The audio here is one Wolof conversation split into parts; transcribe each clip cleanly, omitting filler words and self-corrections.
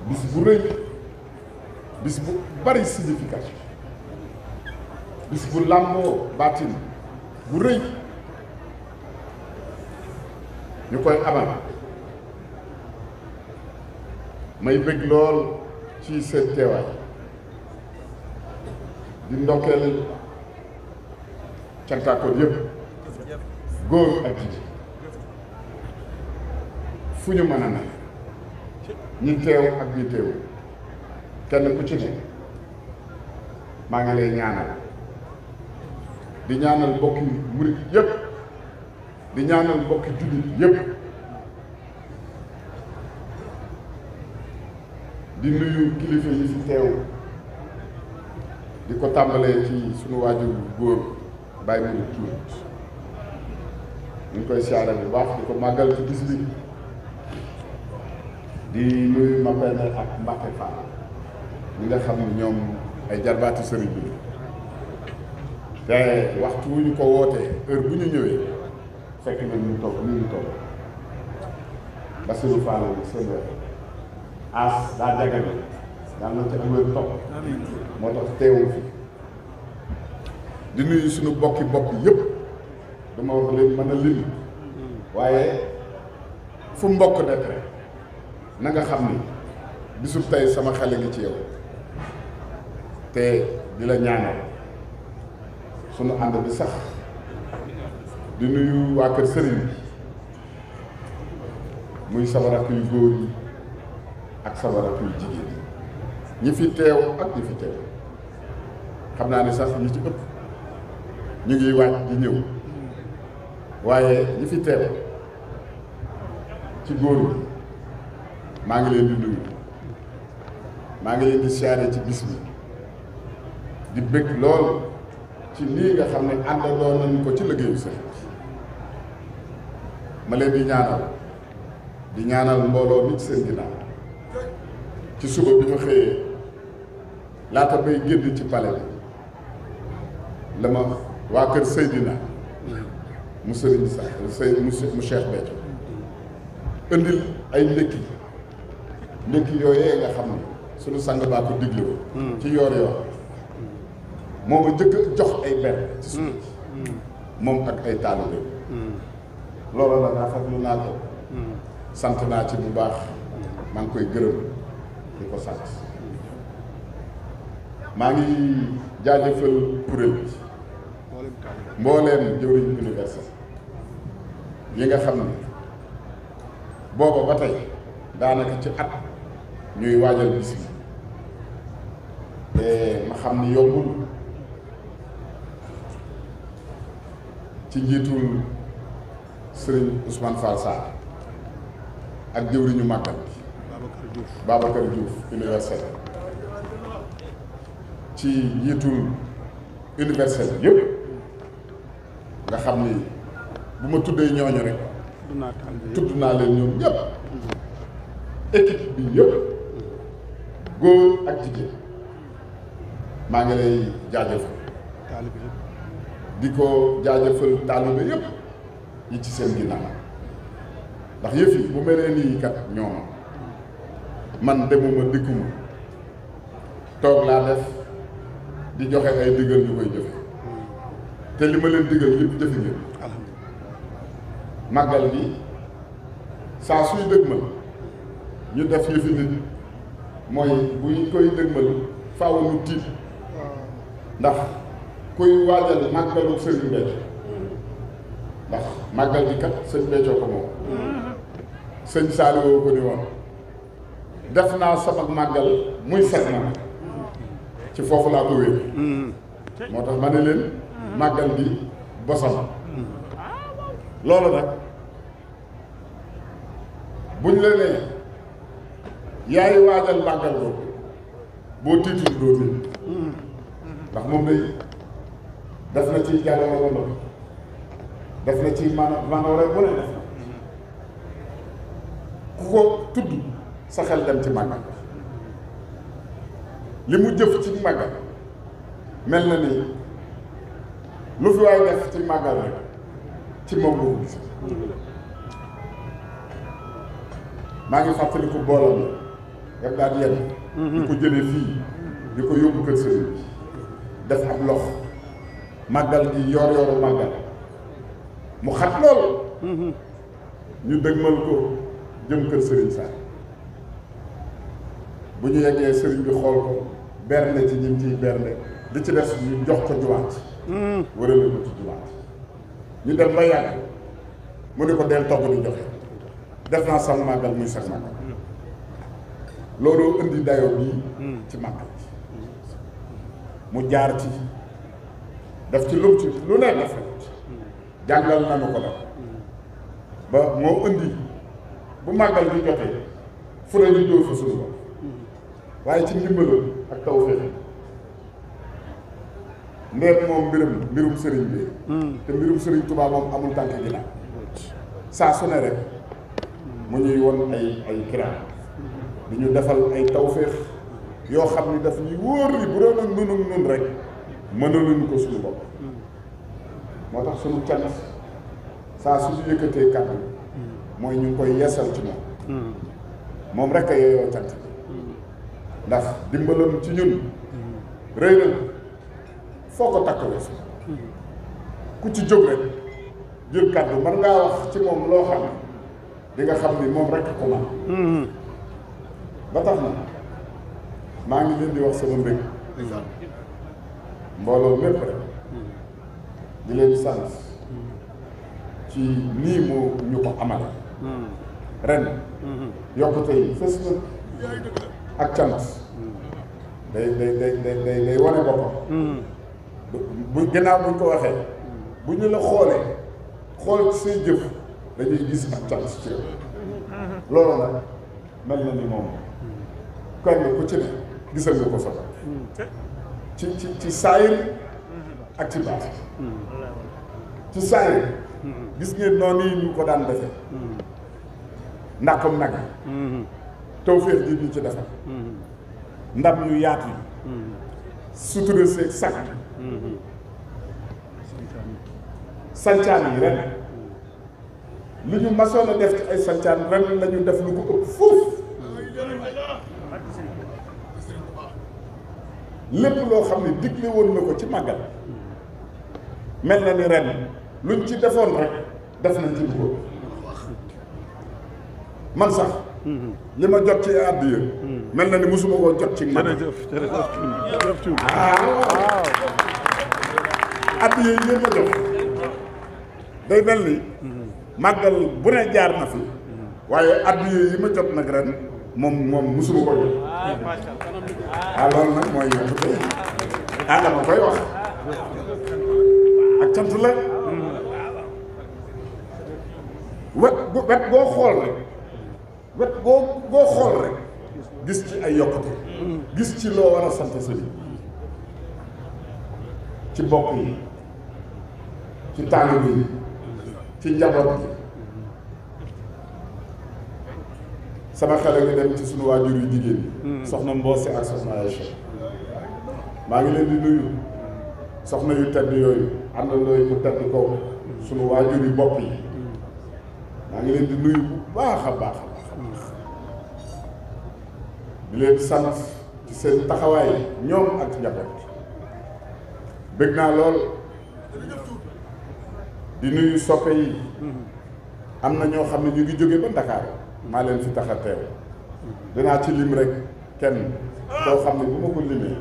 bis bu rëy bis bu bari signification bis bu làmboo baatin bu rëy ñu koy amal may bëgg lool ci seen teewaay di ndokkeel cantaakoon yëpp góor ak jigéen fu ñu mën a ne ñi teew ak ñi teew kenn ku ci ne maa ngi lay ñaanal di ñaanal mbokki murit yëpp di ñaanal mbokki jullit yëpp di nuyu kilifa yi fi teew di ko tàmbalee ci sunu waajur góor Baye Mouride Thioune ñu ngi koy siyaare bu baax di ko màggal ci bis bi di nuyu Mapenda ak Mbacke Fall ñi nga xam ne ñoom ay jarbaatu sëriñ bi te waxtu wu ñu ko wootee heure bu ñu ñëwee fekk na ñu toog ni ñu toog Bassirou Fall seen as daa jagale daal na ci am wér topp moo tax teewul fi di nuyu suñu bokki yëpp dama wax leen mën a lim waaye fu mbokk nekk rek na nga xam ni bisub tey sama xale ngi ci yow te di la ñaanal sunu ànd bi sax di nuyu waa kër sëriñ bi muy sama rakk yu góor yi ak sama rakk yu jigéen ñi fi teew ak ñi fi teew xam naa ne sax ñi ci ëpp ñu ngi waaj di ñëw waaye ñi fi teew ci góor yi maa ngi leen di nuyu maa ngi leen di siyaare ci bis bi di bëgg lool ci lii nga xam ne àndandoo nañu ko ci liggéeyu sëriñ ma leen di ñaanal mbooloo nit seen ginnaaw ci suba bi ma xëyee laata bay génn ci pale bi la ma waa kër Seydina mu sëriñ sax mu Cheikh Béthio indil ay ndékki yooyee nga xam ne suñu sang baa ko digle ko ci yoor moo ma jëkk jox ay benn ci suba moom ak ay taalibe loolu la rafetlu naa ko sant naa ci bu baax maa ngi koy gërëm di ko sant maa ngi jaajëfal kuréel bi mbooleem jëwriñ universel yi nga xam ne booba ba tey daanaka ci at ñuy waajal bis bi te ma xam ni yombul ci njiitul sëriñ Ousmane Fall Sarr ak jëwriñu màggal Babacar Diouf universel ci njiitul universel yëpp nga xam ni bu ma tuddee ñooñu rek tudd naa leen ñoom ñëpp équipe bi yëpp góor ak jigéen maa ngi lay jaajëfal di ko jaajëfal taalibe yëpp yi ci seen ginnaaw ndax yëf yi bu mel nii kat ñoom man demuma dikkuma toog laa def di joxe ay digal ñu koy jëfe te li ma leen digal lépp jëfe ngeen màggal bi saa suy dëgmal ñu def yëfi nit mooy bu ñu koy dëgmal faaw ñu tiit ndax kuy waajal màggalu sëriñ Béthio ndax màggal bi kat sëñ Béthio ko moom sëñ Saliou ko ni woon def naa sama màggal muy set na ci foofu laa ko wéer moo tax ma ne leen màggal bi bosam loolu nag buñ la nee yaay waajal màggal boobu boo tiitul doo tiit ndax moom day def na ci jàllale wala def na ci maanaam rek wala def na ku ko tudd sa xel dem ci màggal li mu jëf ci màggal mel na ni lu fi waay def ci màggal rek ci moom boobu gis maa ngi fàttaliku booloo daf daan yenn di ko jëlee fii di ko yóbbu kër sëriñ bi def ab lox màggal gi yor yoru màggal mu xat lool ñu dëgmal ko jëm kër sëriñ Saar bu ñu yeggee sëriñ bi xool ko bernde ci ñim ciy bernde di ci def ñu jox ko juwaat wërale ko ci juwaat ñu dem ba yàgg mu ne ko del togg di joxe def naa sama màggal muy sax màggal loolu indi dayoo bii ci màggal mu jaar ci daf ci lu ne def jàngal nanu ko la ba moo indi bu màggal bi jotee fu ne ñu dóor fa suñu bopp waaye ci ndimbalam ak tawfeex ndeet moom mbirum sëriñ bi te mbirum sëriñ Tuubaa moom amul tànk ginnaaw saa su ne rek mu ñuy won ay kiraam di ñu defal ay tawfeex yoo xam ni daf ñuy wóor ni bu doon ak nun rek mënaluñu ko suñu bopp moo tax suñu cant saa su ñu yëkkatee kàddu mooy ñu ngi koy yeesal ci moom rek a yeyoo cant ndax dimbalam ci ñun rëy na foo ko takk weesu ku ci jóg rek jël kàddu man ngaa wax ci moom loo xam ne di nga xam ni moom rek ko man ba tax na maa ngi leen di wax sama mbég mbooloo mépp rek di leen sant ci nii mu ñu ko amale ren yokkute yi fës na ak cant day wane boppam bu gannaaw buñ ko waxee bu ñu la xoolee xool ci say jëf dañuy gis ak cant ci loolu nag mel na ni moom kenn ku ci ne gisal nga ko sa ci saayir ak ci baat ci saayir gis ngeen noonu yi ñu ko daan defee ndàkkam nag tawféex ji ñu ci defal ndam yu yaatu yi sutura seeg sag sancaan yi ren li ñu masoon a def ci ay sancaan ren la ñu def lu ko ëpp foofu lépp loo xam ne digle woon na ko ci màggal mel na ni ren luñ ci defoon rek def nañ ci lu ko man sax li ma jot ci àddiya mel na ni musuma koo jot ci man àddiya yi yéen ma jot day mel ni màggal bu ne jaar na fi waaye àddiya yi ma jot nag ren moom musuma ko jot loolu nag mooy yokk tey dama koy wax ak cant la wet boo xool rek wet boo xool rek gis ci ay yokkute gis ci loo war a sant sëriñ ci bokk yi ci taalibe yi ci njaboot yi sama xel a ngi dem ci sunu waajur yu jigéen yi soxna Mboose ak soxna Aïcha maa ngi leen di nuyu soxna yu tedd yooyu àndandoo yi mu tedd ko sunu waajur yu bopp yi maa ngi leen di nuyu bu baax a baax a baax di leen sant ci seen taxawaay ñoom ak njaboot bëgg naa lool di nuyu soppe yi am na ñoo xam ne ñu ngi jóge ba Dakar maa leen fi tax a teew dinaa ci lim rek kenn koo xam ne bu ma ko limee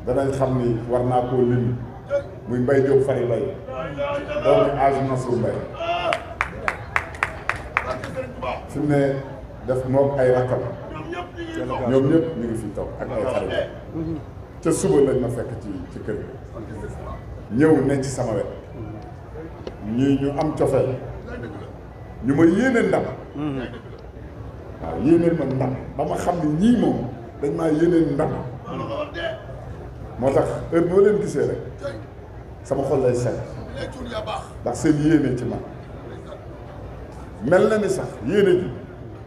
danañ xam ni war naa koo lim muy Mbaye Diop Fary Mbaye doomu âge Nasrou Mbaye fi mu ne def moom ay rakkam ñoom ñëpp ñu ngi fi toog ak ay xarit ca suba lañ ma fekk ci kër gi ñëw ne ci sama wet ñii ñu am cofeel ñu ma yéene ndam waaw yéene ma ndam ba ma xam ne ñii moom dañ maa yéene ndam moo tax heure boo leen gisee rek sama xol lay set ndax seen yéene ci man mel na ni sax yéene ji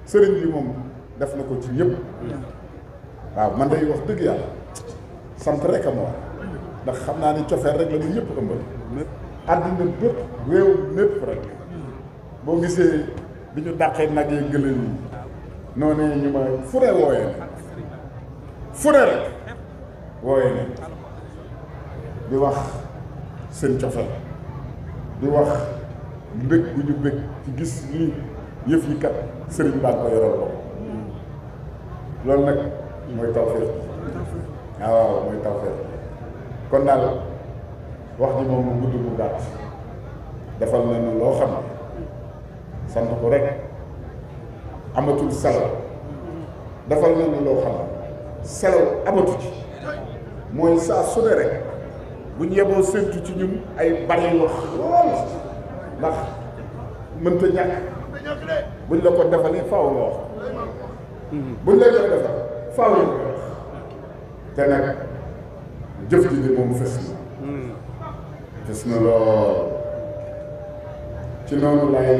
sëriñ bi moom def na ko ci ñëpp waaw man day wax dëgg yàlla sant rek a ma war ndax xam naa ni cofeel rek la ñu ñëpp ëmbal àddina bépp réew mépp rek boo gisee bi ñu dàqee nag yi gëlën yi noonu ñu ma fu ne wooyee ne fu ne rek wooyee ne di wax seen cofeel di wax mbég bu ñu bég ci gis lii yëf yi kat sëriñ baa ko yoral ko loolu nag mooy tawfeex waaw mooy tawfeex kon daal wax ji moom mu gudd bu gàtt defal nañu loo xam ne sant ko rek amatul selaw defal nañu loo xam ne selaw amatu ci mooy saa su ne rek bu ñu yeboo séntu ci ñun ay bari wax lool ndax mënta ñàkk buñ la ko defalee faaw nga wax buñ la ko defal faaw nga wax te nag jëf ji di moom fës na lool ci noonu lay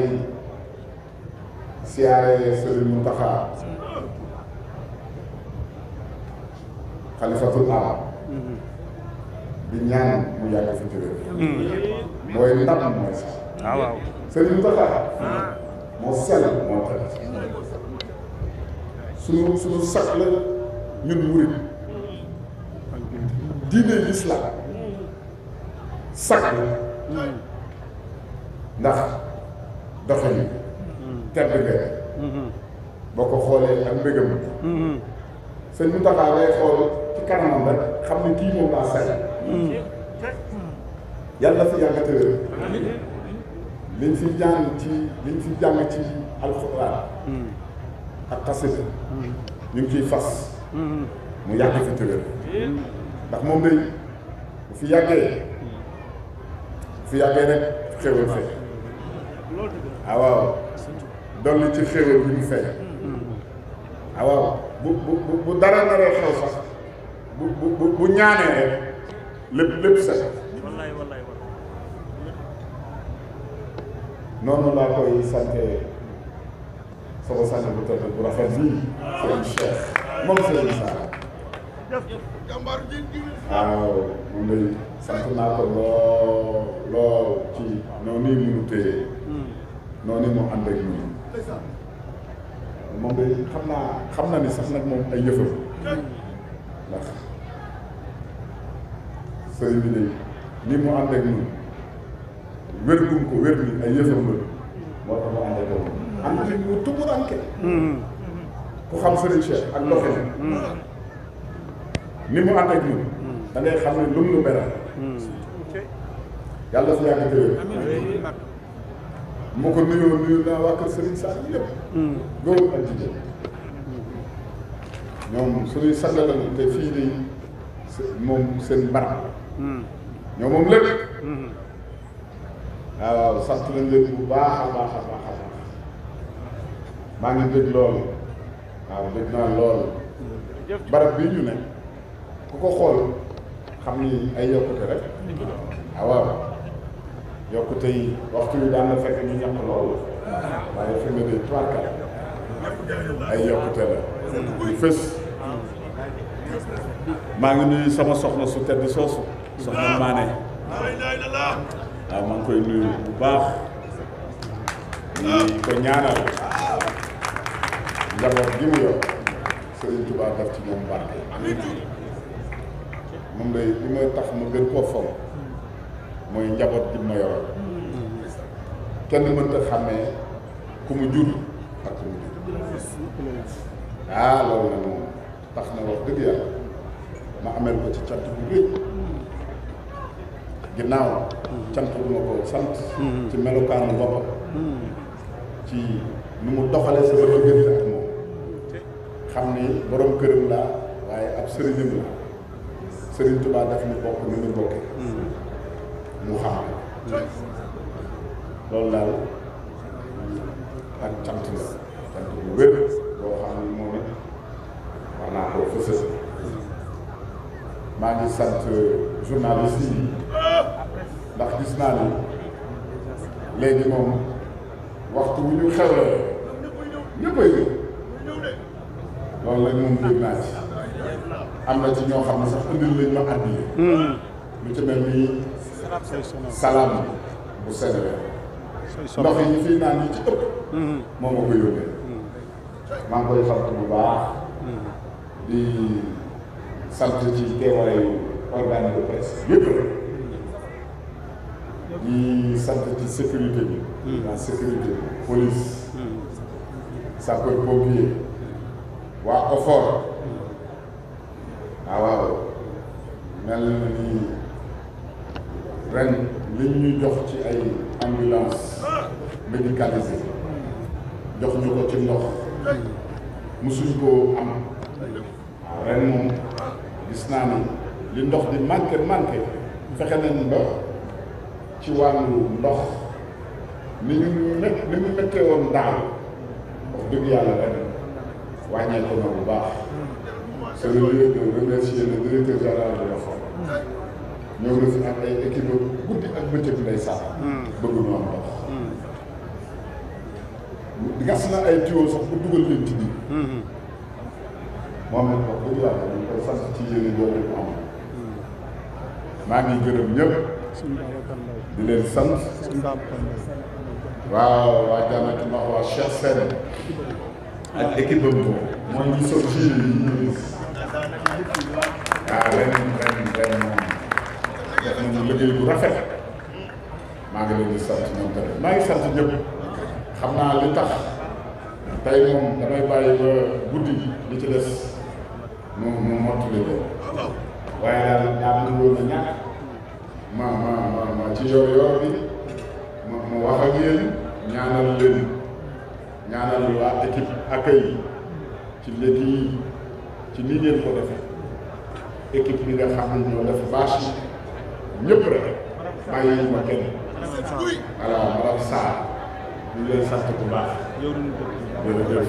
siyaare Sëriñ Muntaxa xalifatul aam di ñaan mu yàgg fi tëwér mooy ndam mooy sax waaw Sëriñ Muntaxa moo sell moo tax suñu sax la ñun murit diine l'islam sax la ndax doxalin tedd nga boo ko xoolee ak mbégam Sëriñ Muntaxa lay xool ci kanamam rek xam ne kii moom daa sell yàlla fi yàgg te wér liñ fi jàng ci alxuraan ak xasida ñu ngi ciy fas mu yàgg fi te wér ndax moom day bu fi yàggee rek xéwal fee waaw dolli ci xéwal bi ñu fee waaw bu dara naree xew sax bu ñaanee rek lépp set noonu laa koy sante sama sant bu tëdd bu rafet bii sëriñ Cheikh moom sëriñ Saara waaw moom lay sant naa ko lool ci noonu nii mënu téye noonu mu ànd ak ñun moom day xam naa ni sax nag moom ay yëfam ndax sëriñ bi de ni mu ànd ak ñun wér gum ko wér ni ay yëfam la moo tax mu ànd ak moom ànd ak mu tumuranke ku xam sëriñ Cheikh ak doxalin ni mu ànd ak ñun da ngay xam ne lu mu lu beral yàlla fi yàgg tëwér moo ko nuyu naa waa kër Sëriñ Saaliw yëpp góor ak jigéen ñoom suñuy sàggalal te fii de moom seen barab ñoom moom lépp waaw sant nañ leen bu baax a baax a baax a baax maa ngi dégg loolu waaw dégg naa loolu barab bii ñu ne ku ko xool xam ni ay yokkute rek waaw yokkute yi waxtu yi daan na fekk ñu ñàkk loolu waaye fi nga de toirkal ay yokkute la yu fës maa ngi nuyu sama soxna su tedd soosu soxna Maane waaw maa ngi koy nuyu bu baax ñu ko ñaanal njaboot gi mu yor Sëriñ Tuubaa def ci ñoom barke moom day li may tax ma gën koo foog mooy njaboot gi ma yor kenn mënta xàmmee ku mu jur ak ku mu jur loolu nag moom tax na wax dëgg yàlla ma amel ko ci cant bu rëy ginnaaw cant bu ma ko sant ci melokaanu boppam ci nu mu doxalee sama diggante ak moom xam ni borom këram laa waaye ab sëriñam la Sëriñ Tuubaa daf ñu bokk ni ñu bokkee mu xam loolu daal ak cant la cant bu wér boo xam ni moom it war naa koo fësal maa ngi sant journaliste yi ndax gis naa ni léegi moom waxtu wu ñu xewlee ñëppay ñëw loolu la moom dégg naa ci am na ci ñoo xam ne sax indil lañ ma àddiya lu ci mel ni salaam bu Sénégal ndox yi ñu fii naan yi ci ëpp moom ma ko yónnee maa ngi koy sant bu baax di sant ci teewaayu organe de presse yëpp di sant ci sécurité bi la sécurité police sapeur pompier waa OFOR waaw mel na ni ren li ñuy jox ci ay ambulance médicalisée jox ñu ko ci ndox musuñ koo am waaw ren moom gis naa ni li ndox di manqué fexe nañ ba ci wàllu ndox ni ñu mettee woon daaw wax dëgg yàlla ren wàññeeku na bu baax. c'est le lieu de remercier le directeur général de l'OFOR ñëw na fi ak ay équipe guddi ak bëccëg lay sax bëgg ñu am ndox gas na ay tuyau sax bu dugal leen ci biir moom nag wax dëgg yàlla ñu koy sant ci yéene jooju mu am maa ngi gërëm ñëpp di leen sant waaw waa Jannatul Mahwa Cheikh Sène ak équipe am boobu mooy ñi sol ci yi ñu gis waaw ren moom def nañu liggéey bu rafet maa ngi leen di sant ñoom tamit maa ngi sant ñëpp xam naa li tax tey moom damay bàyyi ba guddi li ci des mu mottali ko waaye daal ñaar nañ woon na ñàkk ma ci yor bi ma wax ak yéen ñaanal waa équipe accueil ci léegi ci nii ngeen ko defee équipe bi nga xam ne ñoo def bâche yi ñëpp rek bàyyi ma kenn voilà madame Sarr ñu leen sant bu baax jërëjëf